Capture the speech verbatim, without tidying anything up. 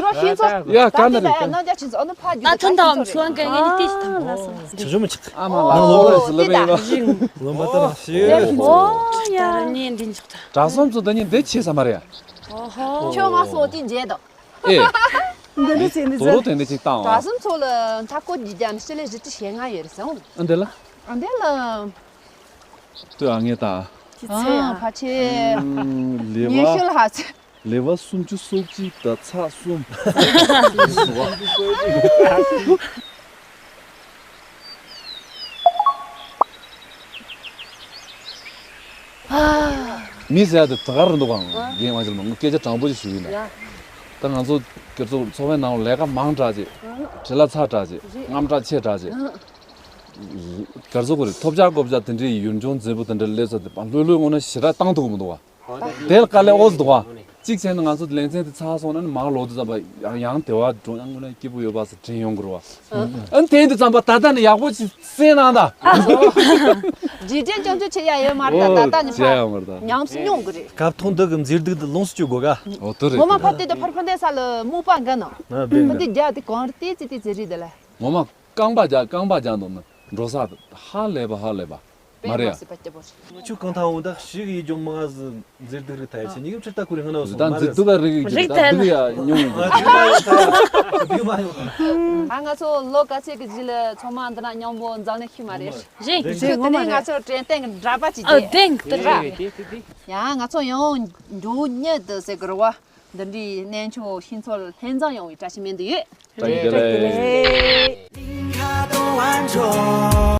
རོ་ཤིན་ཚོ། ཡ་ག་ན་རེད། ད་ནང་རྒྱ་ཆིན་ཚོ་ཨ་ནི་ཕ་རྒྱུད་ད་ཐོན་ད་ཨམ་ཤུ་ཨང་ག་ངེ་ནི་ཏི་ཐམ། ཆུ་ཆུ་མི་ཆག་ཨ་མ་ལ་ལོ་ལོ་ལོ་བེ་ཡོད། ལོ་མ་ཏ་ཤི། ཨོ་ཡ་ར་ཉེ་འདི་འཇག་ད། གྲྭ་གསུམ་ཚོ་ད་ཉིན་འདི་ཆེ་ས་མ་རེད། ཨོ་ཧོ། ཁྱོད་ང་སོ་ཏི་མཇལ་དང་། ཨེ། འདི་ནི་ཚེ་འདི་དོ་རོ་ཚེ། དེ་འདི་ཅིག་བཏང་བ། གྲྭ་གསུམ་ཚོ་ལ་མཐའ་སྐོར་གྱི་རྒྱ་ནི་སྤྱི་ལེ་བཞི་བཅུ་ཞེ་ལྔ་ཡོད་རེད་ཟེར་འོང་། ཨ་འདི་ལ། ཨ་འདི་ལ། ལྟོས་ཨ་ངས་ད། ཅི་ཚེ་ཡ། ཨ་ཕ་ཆེ། ལེ་ཉེ་བ། ཤུལ་ཧ་ཚེ། ལེ་བ་སུམ་ཅུ་སོ་གཅིག་དང་ཚེག་གསུམ། མི་ཟེར་ཡ་དེ་ད་ག་རེ་འདུག་གམ། རྒན་མ་ཆེ་ལ་མ་ངུ་སྐད་ཆ་དྲང་པོ་ཞིག་ཞུ་ཡིན་ན། ད་ང་ཚོ་སྒེར་ཚོགས་ཚོགས་པའི་ནང་ལས་ཀ་མང་དྲགས་ཅིག་བྲེལ་བ་ཚ་དྲགས་ཅིག་རྔམ་དྲག་ཆེ་དྲགས་ཅིག་སྒེར་ཚོགས་ཀྱི་ཐོབ་བྱ་བཀོད་བྱ་དེ་འདྲའི་ཡུལ་ལྗོངས་མཛེས་པོ་དེ་འདྲ་སླེབས་ས་དེ་ལྷོད་ལྷོད་ངོ་ན་ཞེ་དྲག་བཏང་ཐུབ་ཀྱི་མི་འདུག་བ། དེ་ལ་དཀའ་ལས་ཨོ་ཙི་འདུག་བ། གཅིག་བྱས་ན་ང་ཚོ་ལེ་ཚན་དེ་ཚར་སོང་ན་ནི་མར་ལོག་དུས་ཙམ་པ་ཡང་ཡང་དེ་བ་འགྲོ་ཡང་ངོ་ན་སྐྱིད་པོ་ཡོད་པ་ཟེར་དྲན་ཡོང་གི་རེད་བ། ཨ་ནི་དེ་ཡིན་དུས་ཙམ་པ་ད་ལྟ་ནི་ཡག་པོ་ཞིག་གསན་གནང་ད། རྗེས་དྲན་སྐྱོན་བརྗོད་བྱེད་ཡ་ཡོད་མ་རེད་ད། ད་ལྟ་ནི་བྱེད་ཡ་ཡོད་མ་རེད་ད། ཉམས་སུ་མྱོང་གི་རེད། སྐབས་ཐོག་འདི་གི་མཛེས་སྡུག་འདི་ལོངས་སུ་སྤྱོད་དགོས་ག་ཨོ་དེ་རེད། ངོ་མ་ཕ་དེ་དང་ཕར་ཕ་འདས་ས་ལ་སྨུག་པ་འགའ་ནང་ཕ་དེ་རྒྱ་དེ་གང་རེད་དེ་ཙི་དེ་ཙི་རེད་དེ་ལ། ངོ་མ་རྐང་པ་རྒྱག་རྐང་པ་རྒྱག་འདུག་ན་འགྲོ་ས་ཧ་ལས་པ་ཧ་ལས་པ། མ་རེད། པད་མ་སྲིད་པ་སྐྱིད་པོ་རེད། ཆུ་གང་ཐང་འོང་ད་ཞིག་ཡིད་འཇོག་མ་ཟི་མཛེས་སྡུག་རིག་ཐལ་ཆེ་ཉིག་ཕྱིར་ལྟ་ཁུ་རི་ཧ་ན་སོ་ད་མ་མཛེས་རེད། སྡུག་ག་རིག་རིག་ད་སྡུག་ཡ་ཉུང་ཡོད། སྡུག་མ་ཡོང་། ཨ་ང་ཚོ་ལོ་ག་ཚོད་ཀྱི་རྗེས་ལ་ཚང་མ་འདི་ན་མཉམ་པོ་འཛམ་གླིང་ཤི་མ་རེད། རེད། ཁྱོད་དེ་ནས་ང་ཚོ་དྲན་རྟེན་གྱི་འདྲ་པ་ཅིག་ཨ་དེ་དེང་དེ་ར། ཡང་ང་ཚོ་ཡང་འགྲོ་ཉེ་དུ་ཟེར་གི་རེད་བ། འདི་འདྲའི་གནས་མཆོག་ཤིང་ཚོ་ལྷན་འཛོམས་ཡོང་བའི་བཀྲ་ཤིས་སྨོན་འདུན་ཡོད། བཀྲ་ཤིས་བདེ་ལེགས།